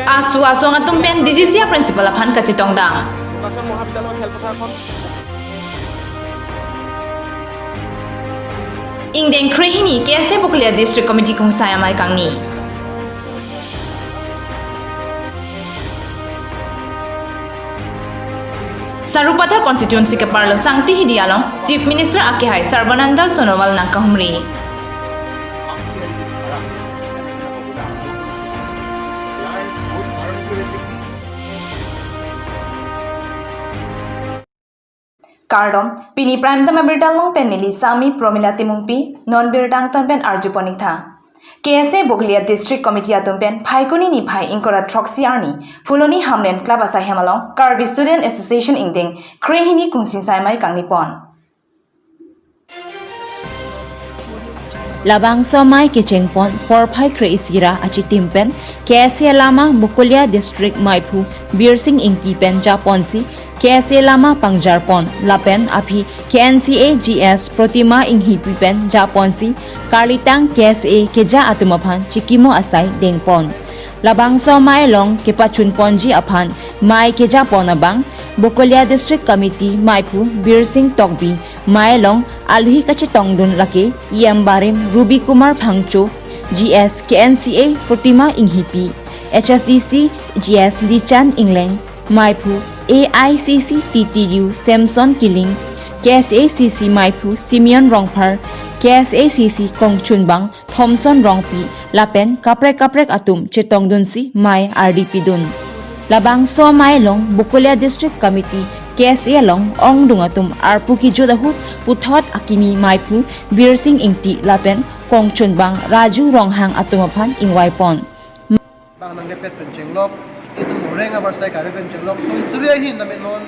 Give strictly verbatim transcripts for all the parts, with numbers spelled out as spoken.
Aso asong atum pen D G C a principal aphan kachetongdam. Vocational Mahavidyalaya khelpatharkhon. Ingdeng kre-hini K S A Bokolia District Committee kungsai amei kangni. Sarupathar constituency keparlo Sangti Hidi along Chief Minister akehai Sarbananda Sonowal nangkahumri. Kardom, pini Prime Time abirta along pen neli Sami Promila Timungpi, non birta angton pen arjupon-iktha. K S A Bokolia District Committee atum pen Phaikuni niphai ingkoi ra throksi arni, Phuloni Hamren Club asaihem along Karbi Student Association ingdeng kre-hini kungsai amei kangnipon. Labangso amei kechengpon porphai kre-isi ra achitim pen K S A alama Bokolia District meiphu Birsing Ingti pen japonsi K S A alama pangjarpon lapen aphi K N C A G S Protima Inghipi pen japonsi karlitang K S A keja atum aphan chikimo asai dengpon. Labangso amei along kepachunponji aphan amei kejapon abang Bokolia District Committee meiphu Birsing Tokbi, amei along aluhi kachetongdun lake E M barim Ruby Kumar Phangcho, G S K N C A Protima Inghipi, H S D C G S Lichan Ingleng, meiphu A I C C T T U Samson Kiling, K S A C C meiphu Simeon Rongphar, K S A C C kongchunbang Thomson Rongpi lapen kaprek kaprek atum chetongdunsi amei ardipidun. Labangso amei along Bokolia District Committee K S A along ongdung atum arpu kejut ahut puthot akimi meiphu Birsing Ingti lapen kongchunbang Raju Ronghang atum aphan ingvaipon. Bang nangkepet pen chenglok, itum oreng avarsai kave pen chenglok, sunsuri ahin name non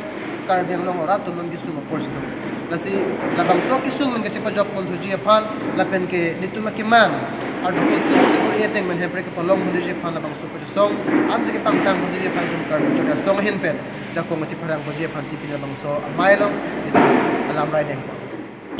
Karbi Anglong arat atum nangkesung apor situ. Lasi labangso kesung nangkechepajokponthuji aphan, lapen ke netum akemang, Article two forty-four A ateng pen Hemprek kepalongponji aphan labangso kachesong, ansi kepangtangponji aphan itum Karbi Chole asong ahin pen jakong kachepharangponji aphansi pini labangso amei along itum alam rai dengpon.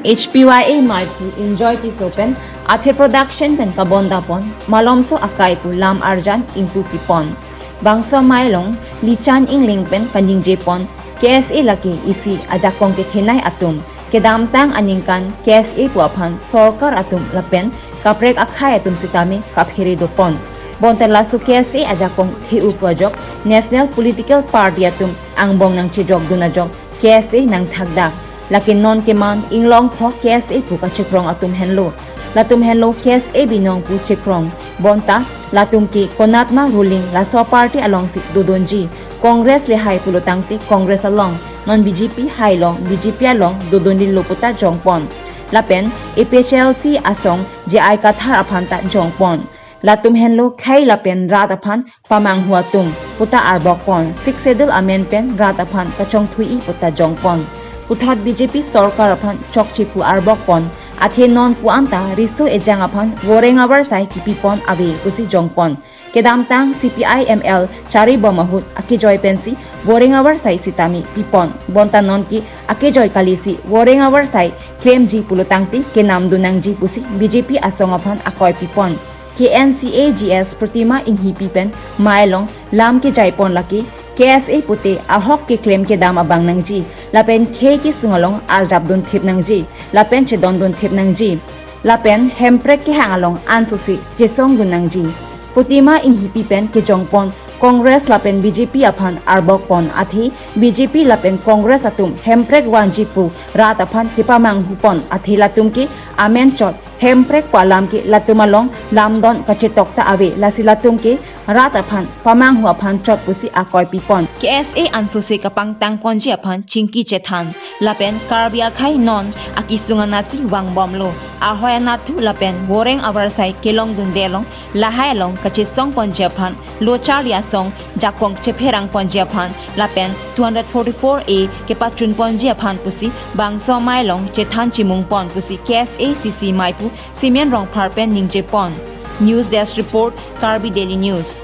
H P Y A meiphu Enjoy Tisso pen athe production pen kabondapon, malomso akai pu lam arjan ingpu pipon. Bangso amei along Lichan Ingleng pen kaningjepon, K S A lake isi ajakong kethenei atum. Kedamtang aningkan K S A pu aphan sorkar atum lapen kaprek akhei atum sitame kaphere dopon. Bonta laso K S A ajakong the-u pu ajok National Political Party atum angbong nangchejokdun ajok K S A nangthakdak. Lake non keman inglong phok K S A pu kachekrong atum henlo. Latum henlo K S A binong pu chekrong. Bonta latum ke konatma ruling laso party alongsi dodunji. Congress le hai pulo tangte Congress along, non B J P hailo, B J P along dodunlo puta jongpon. Lapen A P H L C asong J I Kathar aphan ta jongpon. Latum henlo khei lapen rat aphan pamanghu atum puta arbokpon, Sixth Schedule amen pen rat aphan kachongthui puta jongpon. Puthot B J P sorkar aphan chokche pu arbokpon, athe non pu anta riso ejang aphan voreng avarsai kipipon ave pusi jongpon. Kedamtang C P I M L charibom ahut akejoi pensi voreng avarsai sitame pipon. Bonta non ke akejoi kalisi voreng avarsai klemji pulo tangte kenamdun nangji pusi B J P asong aphan akoi pipon. K N C A G S Protima Inghipi pen amei along lam kejaipon lake K S A pute ahok keklem kedam abang nangji, lapen khei kesung along arjapdun thip nangji, lapen chedondun thip nangji, lapen Hemprek kehang along ansose chesongdun nangji. Protima Inghipi pen kejongpon Congress lapen B J P aphan arbokpon, athe B J P lapen Congress atum Hemprek vanji pu rat aphan kepamanghupon, athe latum ke amen chot Hemprek pu alam ke latum along lamdon kachetok ta ave, lasi latum ke rat aphan pamanghu aphan chot pusi akoi pipon. K S A ansose kapangtangponji aphan chingki chethan, lapen Karbi akhei non akesung anatsi vangbomlo, ahoi anatthu lapen voreng avarsai kelongdunde along lahai along kachesongponji aphan locharli asong jakong chepherangponji aphan lapen two hundred forty-four A kepachunponji aphan pusi bangso amei along chethan chimungpon pusi K S A C C meiphu Simeon Rongphar pen ningjepon. News Desk Report, Karbi Daily News.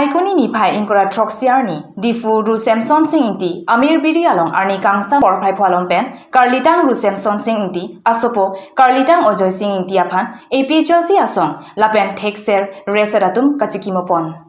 Saikuni niphai ingkoi ra throksi arni, Diphu Ru Semson Sing Ingti, Amir Biri along arni kangsam porphai pho alon pen, Karlitang Ru Semson Sing Ingti, asopo, Karlitang Ojoy Sing Ingti aphan, A P H L C asong, lapen thekser, reset atum kachikimo pon.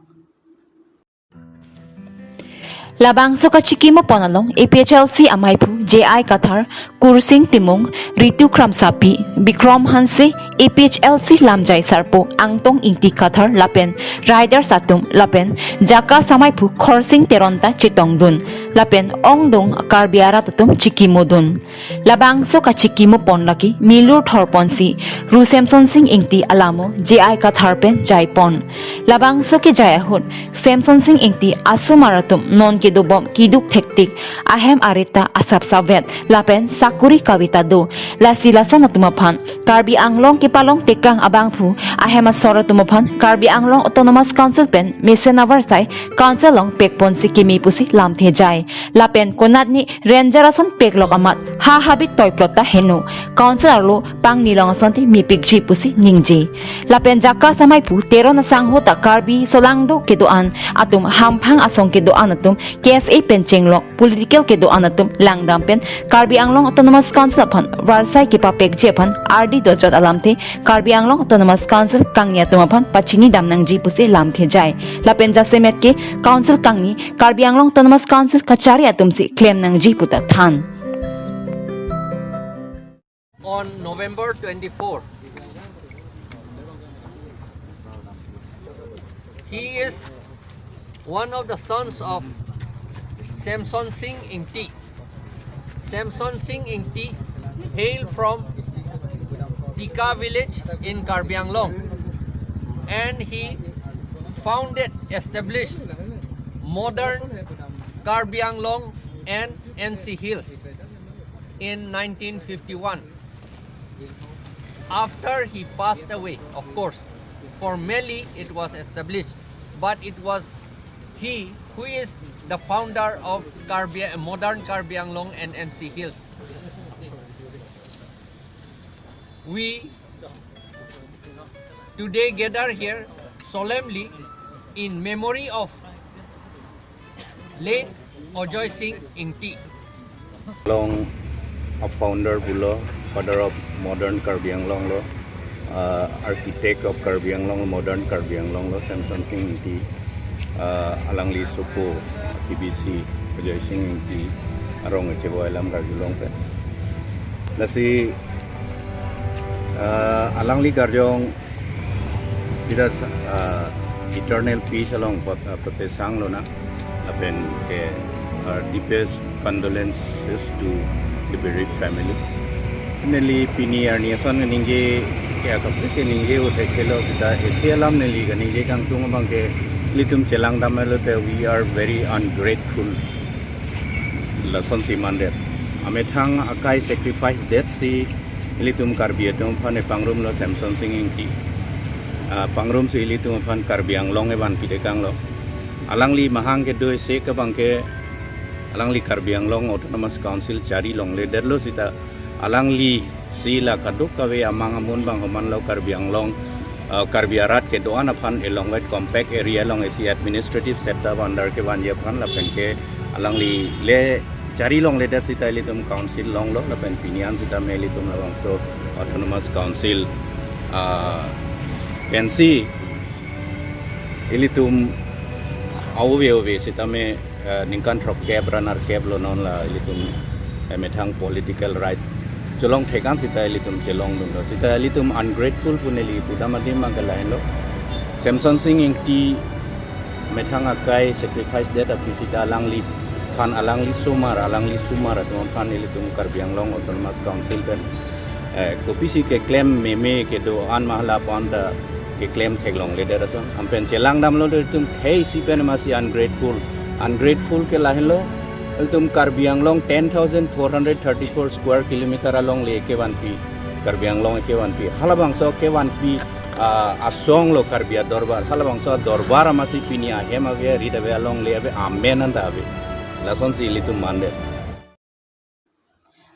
Labangso kachikimo pon along, A P H L C amaiphu, J I Kathar, Kursing Timung, Ritu Kramsapi, Bikrom Hanse, A P H L C lamjai sarpo Angtong Ingti Kathar lapen riders atum lapen JACAS amaiphu Khorsing Teron ta chetongdun lapen ongdung Karbi arat atum chikimodun. Labangso kachikimo pon lake milur thor ponsi Ru Semson Sing Ingti alamo J I Kathar pen jai pon. Labangso kejai ahut Semson Sing Ingti asomar atum non kedobom kiduk thektik, ahem arit ta asapsap vet lapen sakuri kave ta do. Lasi lason atum aphan Karbi Anglong kepalong tekang abangphu ahem asor atum aphan Karbi Anglong Autonomous Council pen mesen avarsai council along pek ponsi keme pusi lamthe jai. Lapen konatne ranger ason peklok amat ha habit toiplot ta heno. Council arlo pangni long asonte mepikji pusi ningje. Lapen JACAS amaiphu Teron asangho ta Karbi solangdo kedo-an atum, hamphang asong kedo-an atum, K S A pen chenglok political kedo-an atum langdam pen Karbi Anglong Autonomous Council aphan varsai kepapekji aphan ardi dojot alamthe Karbi Anglong Autonomous Council kangni atum aphan pachini dam nangji pusi lamthe jai. Lapen jasemet ke council kangni Karbi Anglong Autonomous Council kachari atumsi klem nangji puta than. On November twenty-four, he is one of the sons of Semson Sing Ingti. Semson Sing Ingti hail from Tika village in Karbi Anglong, and he founded, established modern Karbi Anglong and N C Hills in nineteen fifty-one. After he passed away, of course, formally it was established, but it was he who is the founder of Karbi, modern Karbi Anglong and N C Hills. We today gather here solemnly in memory of late Ojoy Sing Ingti. Long a founder pulo, father of modern Karbi Anglong lo, uh, architect of Karbi Anglong, modern Karbi Anglong lo, Semson Sing Ingti, uh, alangli sopo, T B C, Ojoy Sing Ingti, arong echebo alam karjulong pen. Lasi, uh, alangli karjong, Ida sa-, ah, eternal peace along pa-, ah, papesang lonang. Lapen ke, ah, deepest condolences to the bereaved family. Neli pini arni ason ningje ke akapre ke ningje uthek kelo kita isi alam neli kaningje kangtung abang ke ilitum chelang damlo te we are very ungrateful. Lasonsi mandet. Amethang akai sacrifice det si ilitum Karbi atum aphan epangrum lo Semson Sing Ingti. Ah, pangrum si ilitum aphan Karbi Anglong evan pidekang lo. Alangli mahang kedo isi ke abang ke alangli Karbi Anglong Autonomous Council chari longle detlo sita alangli si la kaduk kave amang amun bang homan lo Karbi Anglong, eh, Karbi arat kedo-an aphan elongvet compact area along isi administrative setup under kevanji aphan lapen ke alangli le chari longledet sita ilitum council longlo lapen pini an sitame ilitum labangso Autonomous Council, ah, pensi ilitum ave ave sitame, eh, ningkan throkkep ra nerkep lo non la ilitum, eh, methang political right cholong thekan sita ilitum chelongdunlo. Sita ilitum ungrateful pu neli pudam adim abang ke lahenlo. Semson Sing Ingti methang akai sacrifice det aphi sita alangliphan alangli somar, alangli somar atum aphan ilitum Karbi Anglong Autonomous Council pen, eh, kopisi keklem meme kedo-an ma hala pon ta keklem theklongledet ason. Anpen chelang damlo ilitum khei isi pen masi ungrateful. Ungrateful ke lahenlo, ilitum Karbi Anglong ten thousand four hundred thirty-four square kilometer alongle ekevanpi, Karbi Anglong ekevanpi. Halabangso ekevanpi, ah, asong lo Karbi adorbar. Halabangso adorbar amasi pini ahem ave, arit ave, alongle ave, amen anta ave. Lasonsi ilitum mandet.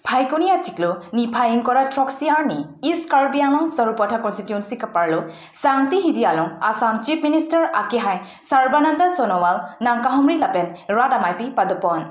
Phaikuni achiklo niphai ingkoi ra throksi arni East Karbi Anglong Sarupathar constituency kaparlo Sangti Hidi along Assam Chief Minister akehai Sarbananda Sonowal nangkahumri lapen rat ameipi padopon.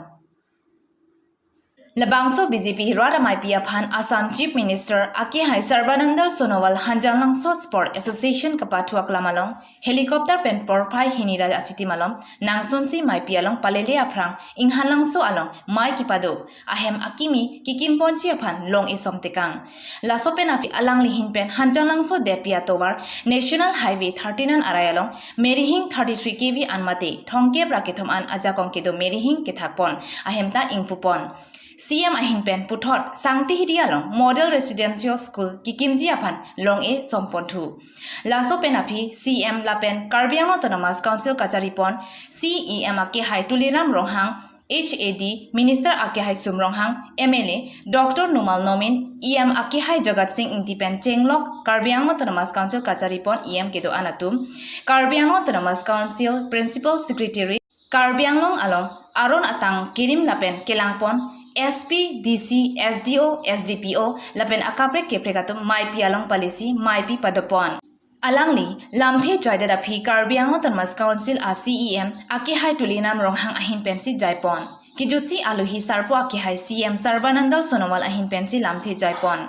Labangso B J P rat ameipi aphan Assam Chief Minister akehai Sarbananda Sonowal Hanjanglangso Sport Association kapathu aklam along helicopter pen porphai hini ra achitim along nangsunsi meipi along palele aphrang Inghanlangso along mei kipado ahem akimi kikimponji aphan long-e somtekang. Laso pen aphi alangli ahin pen Hanjanglangso Depi atovar National Highway thirty-nine arai along merihing thirty-three K V an mate thomkep ra kethom an ajakong kedo merihing kethakpon ahem ta ingpupon. C M ahin pen puthot Sangti Hidi along Model Residential School kikimji aphan long-e somponthu. Laso pen aphi C M lapen Karbi Anglong Autonomous Council kacharipon C E M akehai Tuliram Ronghang, H A D Minister akehai Sum Ronghang, M L A Doctor Numal Momin, E M akehai Jagat Sing Ingti pen chenglok Karbi Anglong Autonomous Council kacharipon E M kedo-an atum, Karbi Anglong Autonomous Council Principal Secretary, Karbi Anglong along aron atang kirim lapen kelangpon S P, D C, S D O, S D P O lapen akaprek keprek atum meipi along palisi meipi padopon. Alangli lamthe jaidet aphi Karbi Anglong Autonomous Council a C E M akehai Tuliram Ronghang ahin pensi jaipon. Kijutsi alohi sarpo akehai C M Sarbananda Sonowal ahin pensi lamthe jaipon.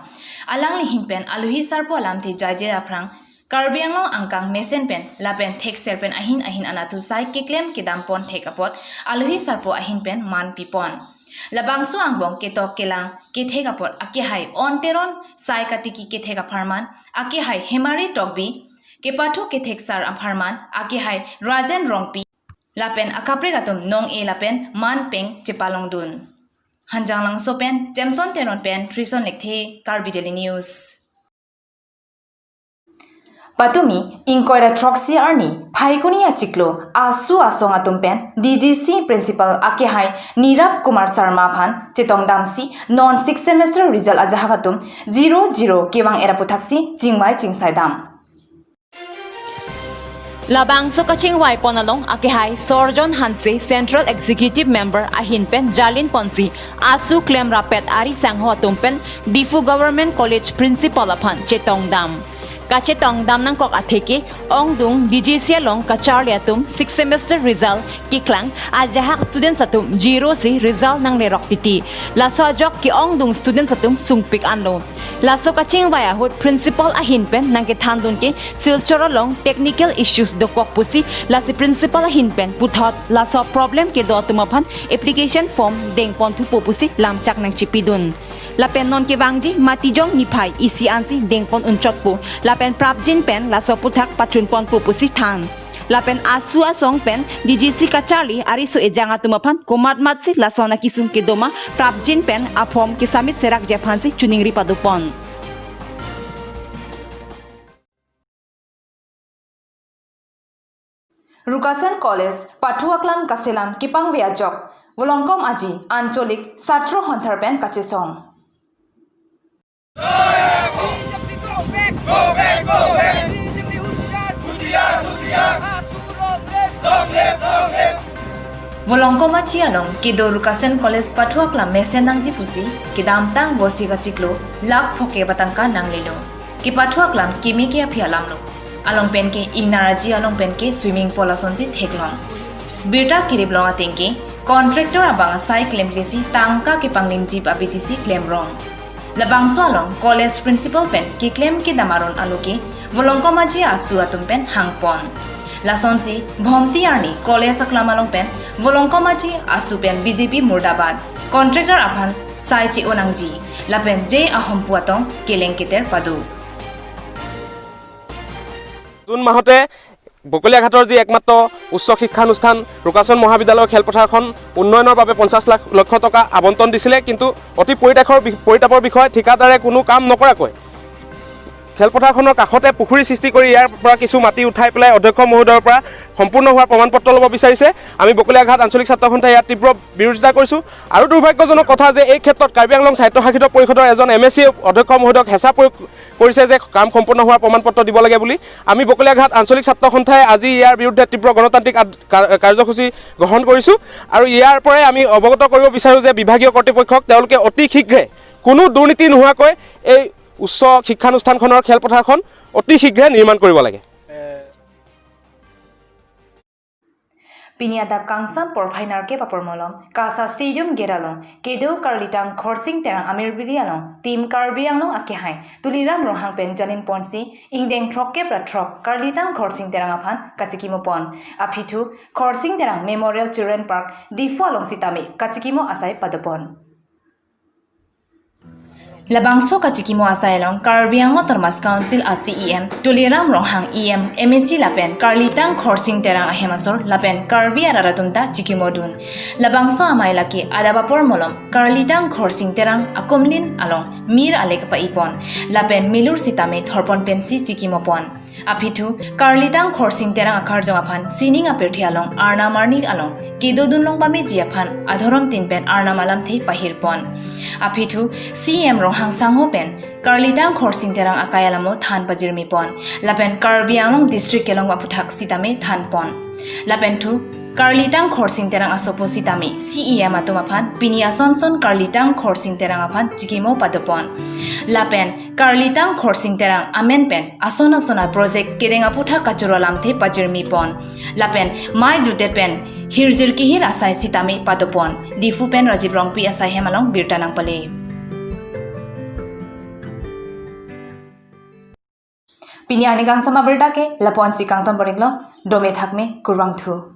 Alangli ahin pen alohi sarpo lamthe jaije aphrang Karbi Anglong angkang mesen pen lapen thekser pen ahin ahin anatthu sai keklem kedampon thek apot alohi sarpo ahin pen man pipon. Labangso angbong ketok kelang kethek apot akehai On Teron, sai katiki kethek apharman akehai Hemari Tokbi, kepathu ketheksar apharman akehai Rajen Rongpi lapen akaprek atum nong-e lapen man peng chepalongdun. Hanjanglangso pen Jameson Teron pen Trison Lekthe, Karbi Daily News. Patumi ingkoi ra throksi arni Phaikuni achiklo ASU asong atum pen D G C Principal akehai Nirav Kumar Sharma aphan chetongdamsi non sixth semester result ajahak atum zero zero kevang-et aphuthaksi chingvai chingsaidam. Labangso kachingvaipon along akehai Sorjon Hanse, Central Executive Member ahin pen jalinponsi ASU klem rapet ari sangho atum pen Diphu Government College Principal aphan chetongdam. Kachetongdam nangkok atheke ongdung D G C along kacharli atum sixth semester result keklang ajahak students atum zero si result nanglerok titi. Laso ajok ke ongdung students atum sungpik anlo. Laso kachingvai ahut Principal ahin pen nangkethandun ke Silchar along technical issues dokok pusi, lasi Principal ahin pen puthot laso problem kedo atum aphan application form dengponthupo pusi lamchak nangchipidun. Lapen non kevangji matijong niphai isi ansi dengpon unchotpo. Lapen prapjin pen laso aputhak pachunponpo pusi than. Lapen ASU asong pen D G C kacharli ariso ejang atum aphan komatmatsi lason akesung kedo ma prapjin pen aform kesubmit serakji aphansi choningri padopon. Rukasen College pathu aklam kaselam kepangve ajok Volongkom Aji Ancholik Satro Honthar pen kachesong. Volongkom Aji along kedo Rukasen College pathu aklam mesen nangji pusi kedamtang Vosik achiklo lakh phokep atangka nanglelo. Kepathu aklam keme ke aphi alamlo. Along pen ke Ingnar Aji along pen ke swimming pool asonsi theklong. Birta kiriplong ateng ke contractor abang asai klemklesi tangka kepanglimji pu abidi si klemrong. Labangso along college principal pen keklem kedam aron aloke Volongkom Aji ASU atum pen hangpon. Lasonsi Bhomti arni college aklam along pen Volongkom Aji ASU pen B J P murdabad, contractor aphan sai che-o nangji lapen Jai Ahom pu atong keleng keter pado. June মাহতে বকলীয়াঘাটৰ যি একমাত্ৰ উচ্চ শিক্ষানুষ্ঠান ৰুকাচৰণ মহাবিদ্যালয়ৰ খেলপথাৰখন উন্নয়নৰ বাবে পঞ্চাশ লাখ লক্ষ টকা আবণ্টন দিছিলে, কিন্তু অতি পৰিতাপৰ বি-, পৰিতাপৰ বিষয়, ঠিকাদাৰে কোনো কাম নকৰাকৈ খেলপথাৰখনৰ কাষতে পুখুৰী সৃষ্টি কৰি ইয়াৰ পৰা কিছু মাটি উঠাই পেলাই অধ্যক্ষ মহোদয়ৰ পৰা সম্পূৰ্ণ হোৱাৰ প্ৰমাণপত্ৰ ল'ব বিচাৰিছে। আমি বকলীয়াঘাট আঞ্চলিক ছাত্ৰ সন্থাই ইয়াত তীব্ৰ বিৰোধিতা কৰিছোঁ। আৰু দুৰ্ভাগ্যজনক কথা যে এই ক্ষেত্ৰত কাৰ্বি আংলং স্বায়ত্তশাসিত পৰিষদৰ এজন এম এ চিয়ে অধ্যক্ষ মহোদয়ক হেঁচা প্ৰয়োগ কৰিছে যে কাম সম্পূৰ্ণ হোৱাৰ প্ৰমাণপত্ৰ দিব লাগে বুলি। আমি বকলীয়াঘাট আঞ্চলিক ছাত্ৰ সন্থাই আজি ইয়াৰ বিৰুদ্ধে তীব্ৰ গণতান্ত্ৰিক আদ-, কা-, কাৰ্যসূচী গ্ৰহণ কৰিছোঁ আৰু ইয়াৰ পৰাই আমি অৱগত কৰিব বিচাৰোঁ যে বিভাগীয় কৰ্তৃপক্ষক তেওঁলোকে অতি শীঘ্ৰে কোনো দুৰ্নীতি নোহোৱাকৈ এই উচ্চ শিক্ষানুষ্ঠানখনৰ খেলপথাৰখন অতি শীঘ্ৰে নিৰ্মাণ কৰিব লাগে। Pini adap kangsam porphai nerkep apor malom, KASA Stadium gate along, kedo Karlitang Khorsing Terang Amir Biri along, Team Karbi Anglong akehai Tuliram Ronghang pen jalin ponsi, ingdeng throkkep ra throk Karlitang Khorsing Terang aphan kachikimo pon. Aphi thu, Khorsing Terang Memorial Children Park, Diphu along sitame kachikimo asai padopon. Labangso kachikimo asai along Karbi Anglong Autonomous Council a CEM, Tuliram Ronghang EM, MAC lapen Karlitang Khorsing Terang ahem asor lapen Karbi arat atum ta chikimo dun. Labangso amei lake adap apor malom Karlitang Khorsing Terang akumlin along mir ale kapaipon lapen milur sitame thorpon pensi chikimo pon. Aphi thu, Karlitang Khorsing Terang akarjong aphan sining apirthe along arnam arni along kedodun long pameji aphan adhorom tin pen arnam alamthe pahirpon. Aphi thu, CEM Ronghang sangho pen Karlitang Khorsing Terang akai alamo than pajirmipon. Lapen Karbi Anglong District kelong aphuthak sitame thanpon. Lapen thu, Karlitang Khorsing Terang asopo sitame CEM atum aphan pini asonson Karlitang Khorsing Terang aphan chikimo padopon. Lapen Karlitang Khorsing Terang amen pen ason ason a project kedeng aphuthak kachoro alamthe pajirmipon. Lapen mei jutet pen hirjir kehir asai sitame padopon. Diphu pen Rajiv Rongpi asai hem along birta nangpale. Pini arni kangsam abirta ke lapu-ansi kangton pon-iklo, dome thakme, kurvangthu.